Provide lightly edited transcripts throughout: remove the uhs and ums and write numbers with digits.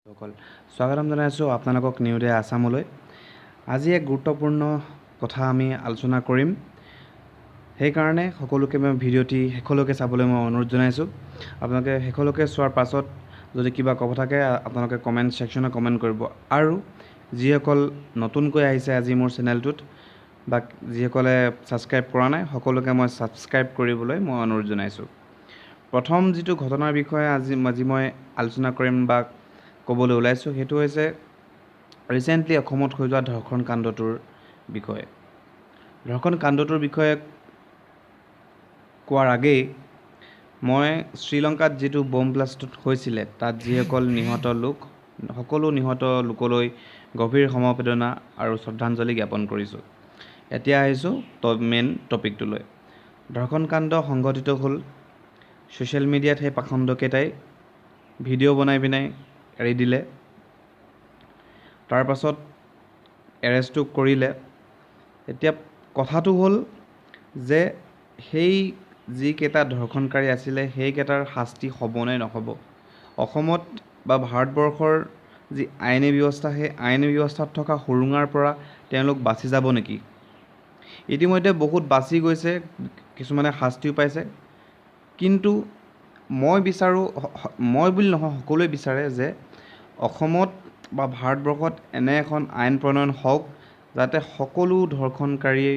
সকল স্বাগতম জনাইছোঁ আপোনালোকক নিউ ডে আছামলৈ। আজি এক গুৰুত্বপূৰ্ণ কথা আমি আলোচনা কৰিম, সেইকাৰণে সকলোকে মই ভিডিঅ'টি শেষলৈকে চাবলৈ মই অনুৰোধ জনাইছোঁ। আপোনালোকে শেষলৈকে চোৱাৰ পাছত যদি কিবা ক'ব থাকে, আপোনালোকে কমেণ্ট ছেকশ্যনত কমেণ্ট কৰিব। আৰু যিসকল নতুনকৈ আহিছে আজি মোৰ চেনেলটোত বা যিসকলে ছাবস্ক্ৰাইব কৰা নাই, সকলোকে মই ছাবস্ক্ৰাইব কৰিবলৈ মই অনুৰোধ জনাইছোঁ। প্ৰথম যিটো ঘটনাৰ বিষয়ে আজি মই আলোচনা কৰিম বা ক'বলৈ ওলাইছোঁ, সেইটো হৈছে ৰিচেণ্টলি অসমত হৈ যোৱা ধৰ্ষণ কাণ্ডটোৰ বিষয়ে। ধৰ্ষণ কাণ্ডটোৰ বিষয়ে কোৱাৰ আগেয়ে মই শ্ৰীলংকাত যিটো বম ব্লাষ্ট হৈছিলে, তাত যিসকল নিহত লোক, সকলো নিহত লোকলৈ গভীৰ সমবেদনা আৰু শ্ৰদ্ধাঞ্জলি জ্ঞাপন কৰিছোঁ। এতিয়া আহিছোঁ মেইন টপিকটোলৈ। ধৰ্ষণ কাণ্ড সংঘটিত হ'ল, ছ'চিয়েল মিডিয়াত সেই পাখণ্ডকেইটাই ভিডিঅ' বনাই পিনে এৰি দিলে, তাৰপাছত এৰেষ্টো কৰিলে। এতিয়া কথাটো হ'ল যে সেই যিকেইটা ধৰ্ষণকাৰী আছিলে, সেইকেইটাৰ শাস্তি হ'বনে নহ'ব? অসমত বা ভাৰতবৰ্ষৰ যি আইনী ব্যৱস্থা, সেই আইনী ব্যৱস্থাত থকা সুৰুঙাৰ পৰা তেওঁলোক বাচি যাব নেকি? ইতিমধ্যে বহুত বাচি গৈছে, কিছুমানে শাস্তিও পাইছে। কিন্তু মই বিচাৰোঁ, মই বুলি নহয়, সকলোৱে বিচাৰে যে অসমত বা ভাৰতবৰ্ষত এনে এখন আইন প্ৰণয়ন হওক যাতে সকলো ধৰ্ষণকাৰীয়ে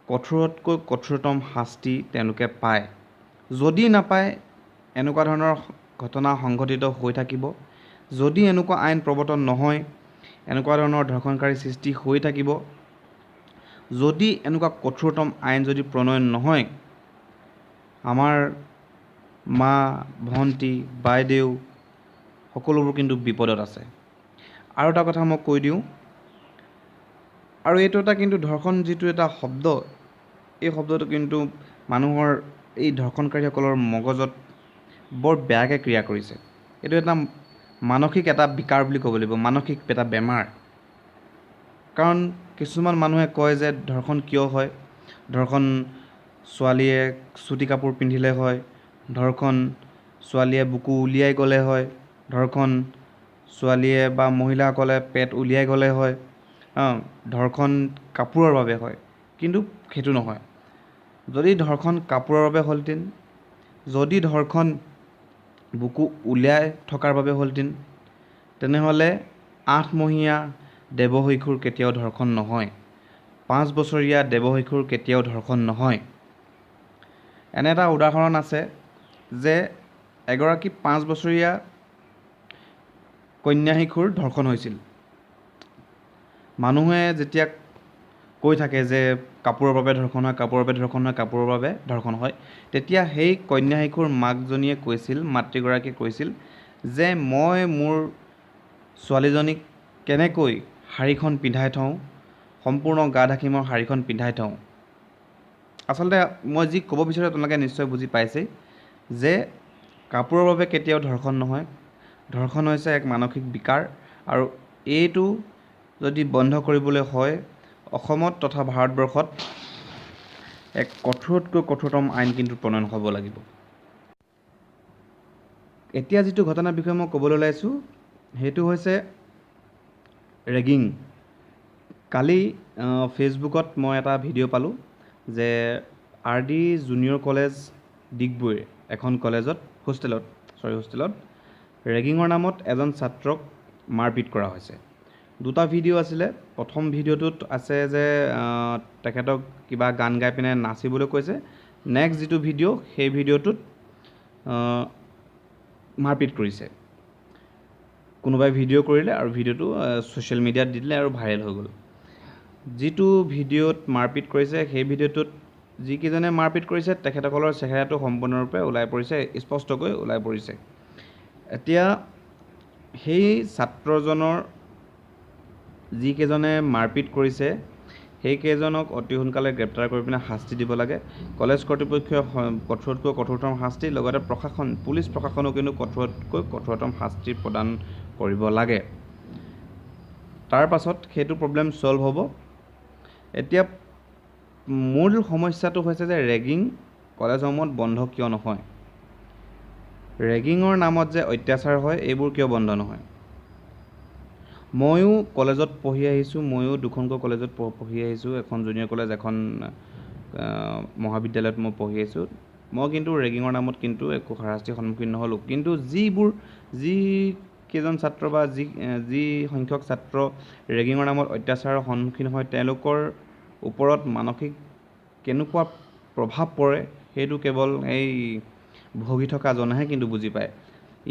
কঠোৰতকৈ কঠোৰতম শাস্তি তেওঁলোকে পায়। যদি নাপায়, এনেকুৱা ধৰণৰ ঘটনা সংঘটিত হৈ থাকিব। যদি এনেকুৱা আইন প্ৰৱৰ্তন নহয়, এনেকুৱা ধৰণৰ ধৰ্ষণকাৰী সৃষ্টি হৈ থাকিব। যদি এনেকুৱা কঠোৰতম আইন যদি প্ৰণয়ন নহয়, আমাৰ মা, ভণ্টি, বাইদেউ সকলোবোৰ কিন্তু বিপদত আছে। আৰু এটা কথা মই কৈ দিওঁ, আৰু এইটো এটা কিন্তু ধৰ্ষণ যিটো এটা শব্দ, এই শব্দটো কিন্তু মানুহৰ এই ধৰ্ষণকাৰীসকলৰ মগজত বৰ বেয়াকৈ ক্ৰিয়া কৰিছে। এইটো এটা মানসিক এটা বিকাৰ বুলি ক'ব লাগিব, মানসিক এটা বেমাৰ। কাৰণ কিছুমান মানুহে কয় যে ধৰ্ষণ কিয় হয়, ধৰ্ষণ ছোৱালীয়ে চুটি কাপোৰ পিন্ধিলে হয়, ধৰ্ষণ ছোৱালীয়ে বুকু উলিয়াই গ'লে হয়, ধৰ্ষণ ছোৱালীয়ে বা মহিলাসকলে পেট উলিয়াই গ'লে হয়, ধৰ্ষণ কাপোৰৰ বাবে হয়। কিন্তু সেইটো নহয়। যদি ধৰ্ষণ কাপোৰৰ বাবে হ'লহেঁতেন, যদি ধৰ্ষণ বুকু উলিয়াই থকাৰ বাবে হ'লহেঁতেন, তেনেহ'লে 8মহীয়া দেৱশিশুৰ কেতিয়াও ধৰ্ষণ নহয়, 5 বছৰীয়া দেৱশিশুৰ কেতিয়াও ধৰ্ষণ নহয়। এনে এটা উদাহৰণ আছে যে এগৰাকী 5 বছৰীয়া কন্যা শিশুৰ ধৰ্ষণ হৈছিল। মানুহে যেতিয়া কৈ থাকে যে কাপোৰৰ বাবে ধৰ্ষণ হয়, কাপোৰৰ বাবে ধৰ্ষণ হয়, কাপোৰৰ বাবে ধৰ্ষণ হয়, তেতিয়া সেই কন্যা শিশুৰ মাকজনীয়ে কৈছিল, মাতৃগৰাকীয়ে কৈছিল যে মই মোৰ ছোৱালীজনীক কেনেকৈ শাৰীখন পিন্ধাই থওঁ, সম্পূৰ্ণ গা ঢাকি মই শাৰীখন পিন্ধাই থওঁ। আচলতে মই যি ক'ব বিচাৰোঁ আপোনালোকে নিশ্চয় বুজি পাইছেই যে কাপোৰৰ বাবে কেতিয়াও ধৰ্ষণ নহয়। ধৰ্ষণ হৈছে এক মানসিক বিকাৰ, আৰু এইটো যদি বন্ধ কৰিবলৈ হয়, অসমত তথা ভাৰতবৰ্ষত এক কঠোৰতকৈ কঠোৰতম আইন কিন্তু প্ৰণয়ন হ'ব লাগিব। এতিয়া যিটো ঘটনাৰ বিষয়ে মই ক'বলৈ ওলাইছোঁ, সেইটো হৈছে ৰেগিং। কালি ফেচবুকত মই এটা ভিডিঅ' পালোঁ যে আৰ ডি জুনিয়ৰ কলেজ ডিগবৈৰ এখন কলেজত হোষ্টেলত ৰেগিঙৰ নামত এজন ছাত্ৰক মাৰপিট কৰা হৈছে। দুটা ভিডিঅ' আছিলে। প্ৰথম ভিডিঅ'টোত আছে যে তেখেতক কিবা গান গাই পিনে নাচিবলৈ কৈছে। নেক্সট যিটো ভিডিঅ', সেই ভিডিঅ'টোত মাৰপিট কৰিছে। কোনোবাই ভিডিঅ' কৰিলে আৰু ভিডিঅ'টো ছ'চিয়েল মিডিয়াত দি দিলে আৰু ভাইৰেল হৈ গ'ল। যিটো ভিডিঅ'ত মাৰপিট কৰিছে, সেই ভিডিঅ'টোত যিকেইজনে মাৰপিট কৰিছে তেখেতসকলৰ চেহেৰাটো সম্পূৰ্ণৰূপে ওলাই পৰিছে, স্পষ্টকৈ ওলাই পৰিছে। এতিয়া সেই ছাত্ৰজনৰ যিকেইজনে মাৰপিট কৰিছে, সেইকেইজনক অতি সোনকালে গ্ৰেপ্তাৰ কৰি পিনে শাস্তি দিব লাগে। কলেজ কৰ্তৃপক্ষই কঠোৰতকৈ কঠোৰতম শাস্তি, লগতে প্ৰশাসন, পুলিচ প্ৰশাসনেও কিন্তু কঠোৰতকৈ কঠোৰতম শাস্তি প্ৰদান কৰিব লাগে। তাৰ পাছত সেইটো প্ৰব্লেম ছল্ভ হ'ব। এতিয়া মূল সমস্যাটো হৈছে যে ৰেগিং কলেজসমূহত বন্ধ কিয় নহয়, ৰেগিঙৰ নামত যে অত্যাচাৰ হয়, এইবোৰ কিয় বন্ধ নহয়? ময়ো কলেজত পঢ়ি আহিছোঁ, ময়ো দুখনকৈ কলেজত পঢ়ি আহিছোঁ, এখন জুনিয়ৰ কলেজ, এখন মহাবিদ্যালয়ত মই পঢ়ি আহিছোঁ। মই কিন্তু ৰেগিঙৰ নামত কিন্তু একো হাৰাশাস্তিৰ সন্মুখীন নহ'লোঁ। কিন্তু যিকেইজন ছাত্ৰ বা যি সংখ্যক ছাত্ৰ ৰেগিঙৰ নামত অত্যাচাৰৰ সন্মুখীন হয়, তেওঁলোকৰ ওপৰত মানসিক কেনেকুৱা প্ৰভাৱ পৰে সেইটো কেৱল এই ভুগি থকাজনেহে কিন্তু বুজি পায়।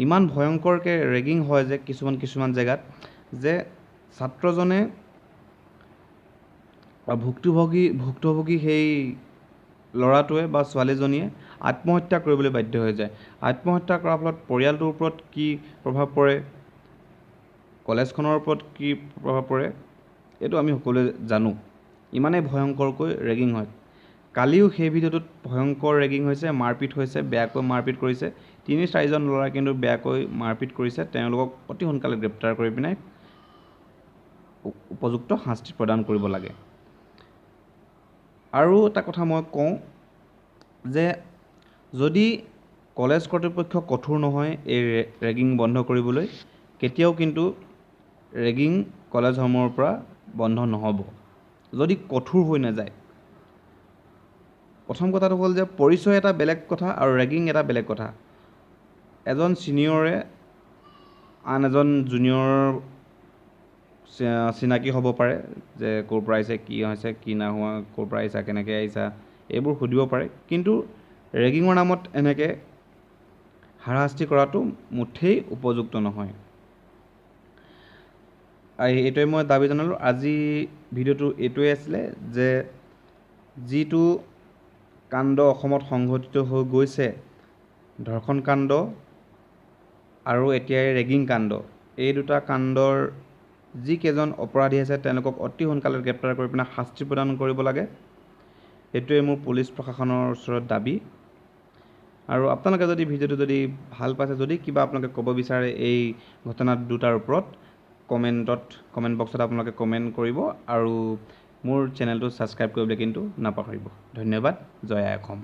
ইমান ভয়ংকৰকৈ ৰেগিং হয় যে কিছুমান কিছুমান জেগাত যে ছাত্ৰজনে বা ভুক্তভোগী সেই ল'ৰাটোৱে বা ছোৱালীজনীয়ে আত্মহত্যা কৰিবলৈ বাধ্য হৈ যায়। আত্মহত্যা কৰাৰ ফলত পৰিয়ালটোৰ ওপৰত কি প্ৰভাৱ পৰে, কলেজখনৰ ওপৰত কি প্ৰভাৱ পৰে, এইটো আমি সকলোৱে জানো। ইমানেই ভয়ংকৰকৈ ৰেগিং হয়। কালিও সেই ভিডিঅ'টোত ভয়ংকৰ ৰেগিং হৈছে, মাৰপিট হৈছে, বেয়াকৈ মাৰপিট কৰিছে। 3-4জন ল'ৰাই কিন্তু বেয়াকৈ মাৰপিট কৰিছে। তেওঁলোকক অতি সোনকালে গ্ৰেপ্তাৰ কৰি পিনে উপযুক্ত শাস্তি প্ৰদান কৰিব লাগে। আৰু এটা কথা মই কওঁ যে যদি কলেজ কৰ্তৃপক্ষ কঠোৰ নহয় এই ৰেগিং বন্ধ কৰিবলৈ, কেতিয়াও কিন্তু ৰেগিং কলেজসমূহৰ পৰা বন্ধ নহ'ব যদি কঠোৰ হৈ নাযায়। প্ৰথম কথাটো হ'ল যে পৰিচয় এটা বেলেগ কথা আৰু ৰেগিং এটা বেলেগ কথা। এজন ছিনিয়ৰে আন এজন জুনিয়ৰ চিনাকি হ'ব পাৰে যে ক'ৰ পৰা আহিছে, কি হৈছে, কি নাই হোৱা, ক'ৰ পৰা আহিছা, কেনেকৈ আহিছা, এইবোৰ সুধিব পাৰে। কিন্তু ৰেগিঙৰ নামত এনেকৈ হাৰাশাস্তি কৰাটো মুঠেই উপযুক্ত নহয়। এইটোৱে মই দাবী জনালোঁ। আজি ভিডিঅ'টো এইটোৱে আছিলে যে যিটো কাণ্ড অসমত সংঘটিত হৈ গৈছে, ধৰ্ষণ কাণ্ড আৰু এতিয়াই ৰেগিং কাণ্ড, এই দুটা কাণ্ডৰ যিকেইজন অপৰাধী আছে তেওঁলোকক অতি সোনকালে গ্ৰেপ্তাৰ কৰি পিনে শাস্তি প্ৰদান কৰিব লাগে। এইটোৱে মোৰ পুলিচ প্ৰশাসনৰ ওচৰত দাবী। আৰু আপোনালোকে যদি ভিডিঅ'টো যদি ভাল পাইছে, যদি কিবা আপোনালোকে ক'ব বিচাৰে এই ঘটনা দুটাৰ ওপৰত, কমেণ্ট বক্সত আপোনালোকে কমেণ্ট কৰিব আৰু মোৰ চেনেলটো ছাবস্ক্ৰাইব কৰিবলৈ কিন্তু নাপাহৰিব। ধন্যবাদ। জয় আই অসম।